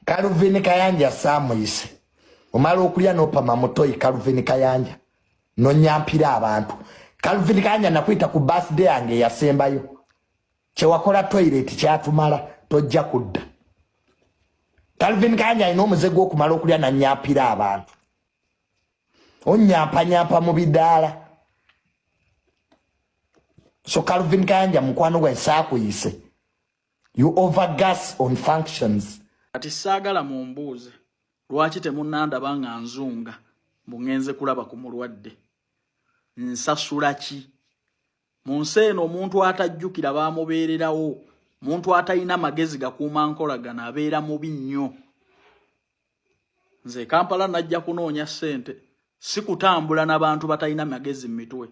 Calvin Kayanja saamuyise. Omala okulya n'opama mutoyi. Calvin Kayanja, nonyampira abantu. Calvin Kayanja, nakuyita ku birthday yange eyasembayo. Kyewakola toilet kyatumala, tojja kudda. Calvin Kayanja alina omuze gw'okumala okulya nanyampira abantu. Onyampanyampa mu bidaala. So Calvin Kayanja, mukwano gwe, saakuyise. You overgas on functions. Kati saagala mumbuuze lwaki temunnandaba nga nzunga mbu ŋŋenze kulaba ku mulwadde. Nsasula ki mu nsi eno? Omuntu atajjukira baamubeererawo, muntu atalina magezi gakuuma nkolagana abeera mubi nnyo. Nze Kampala najja kunoonya ssente, si kutambula n'abantu batalina magezi mu mitwe.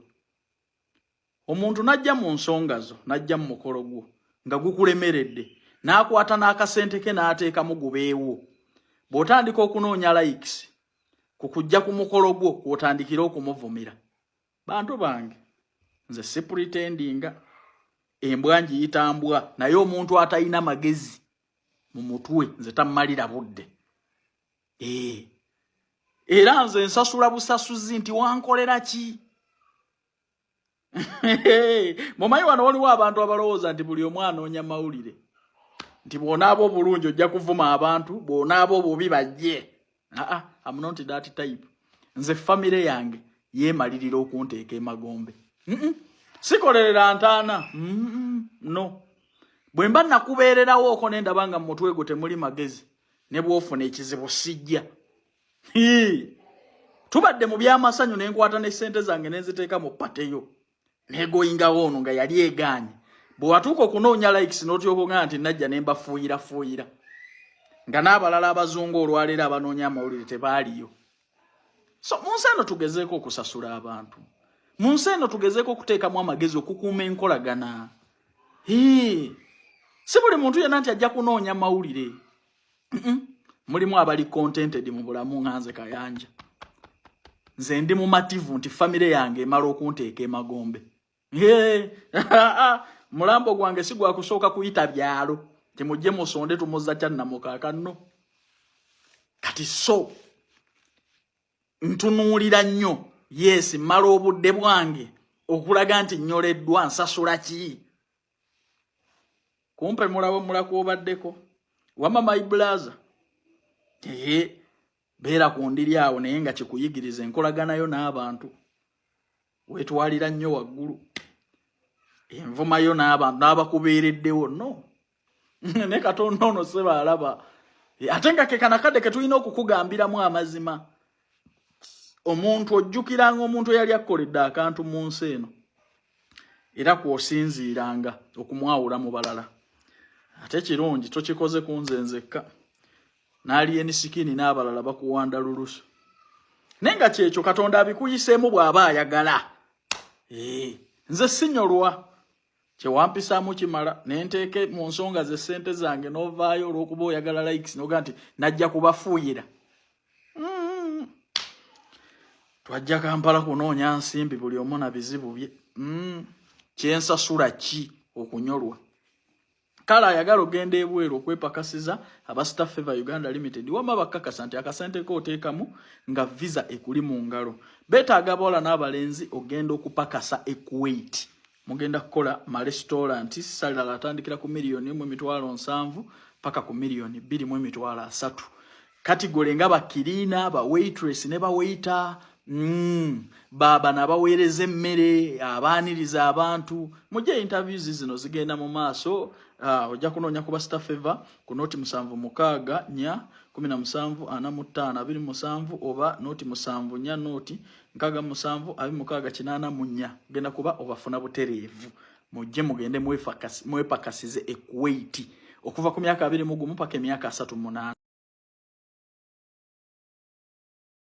Omuntu n'ajja mu nsonga zo, n'ajja mu mukolo gwo nga gukulemeredde, n'akwata n'akasente ke n'ateekamu gubeewo. Bw'otandika okunoonya likes ku kujja ku mukolo gwo, kw'otandikira okumuvumira. Bantu bange, nze si pretendinga, embwa ngiyita mbwa, naye omuntu atalina magezi mu mutwe nze tammalira budde. Ee, era nze nsasula busasuzi nti wankolera ki? Mumanyi wano waliwo abantu abalowooza nti buli omu anoonya mawulire, nti bw'onaaba obulungi ojja kuvuma abantu, bw'onaaba obubi bajje. Aa, am not that type. Nze famire yange yeemalirira okunteeka emagombe. Sikolerera ntaana. No, bwe mba nakubeererawo oko ne ndaba nga mu mutwe gwo temuli magezi, ne bw'ofuna ekizibu sijja. Tubadde mu byamasanyu, nenkwata ne ssente zange nenziteeka mu party yo, negoyingawo ono nga yali egaanye. Bwe watuuka okunoonya likes n'otyoka ogaa nti najja ne mbafuuyirafuuyira, nga n'abalala abazungu olwaleero abanoonya amawulire tebaaliyo. So mu nsi eno tugezeeko okusasula abantu, mu nsi eno tugezeeko okuteekamu amagezi okukuuma enkolagana. Si buli muntu yenna nti ajja kunoonya mawulire. Mulimu abali contented mu bulamu nga nze Kayanja. Nze ndi mumativu nti famire yange emala okunteeka emagombe. Mulambo gwange si gwakusooka kuyita byalo timujje musonde tumuzza kyannamukaaka. Nno kati so ntunuulira nnyo. Yes, mmala obudde bwange okulaga nti nnyoleddwa. Nsasula ki? Kumpe mulawe mulaku obaddeko wama my blaza. Ee, beera ku ndiri awo, naye nga kikuyigiriza enkolaganayo n'abantu. Weetwalira nnyo waggulu envumayo n'abantu n'abakubeereddewo. No, ne Katonda ono seba alaba, ate nga ke kanakadde ke tulina okukugambiramu amazima. Omuntu ojjukiranga omuntu eyali akkoledde akantu mu nsi eno, era kw'osinziiranga okumwawula mu balala. Ate kirungi tokikoze ku nze nzekka, n'Alien Skin n'abalala bakuwanda lulusu, naye nga kyekyo Katonda abikuyiseemu bw'aba ayagala. Nze sinyolwa, kyewampisaamu kimala nenteeke mu nsonga ze ssente zange, n'ovaayo olw'okuba oyagala likes noga nti najja kubafuuyira. Twajja Kampala kunoonya nsimbi, buli omu na bizibu bye. Kyensasula ki okunyolwa? Kale ayagala ogenda ebweru okwepakasiza, aba Star Favor Uganda Limited wama bakakasa nti akasente ko oteekamu nga visa ekuli mu ngalo. Beetaaga abawala n'abalenzi ogenda okupakasa e Kuwait. Mugenda kukola ma restaurant, salary atandikira ku 1,700,000 paka ku 2,300,000. Category nga ba cleaner, ba waitress ne ba waiter, baba nabaweereza emmere, abaaniriza abantu. Mujje, interviews zino zigenda mu maaso. Ojja kunoonya kuba Star Favor ku 076 4 17 45 27 oba 074 067 26 84. Genda kuba obafuna butereevu. Mujje mugende mwepakasize e Kuwait okuva ku myaka 21 paka emyaka 38.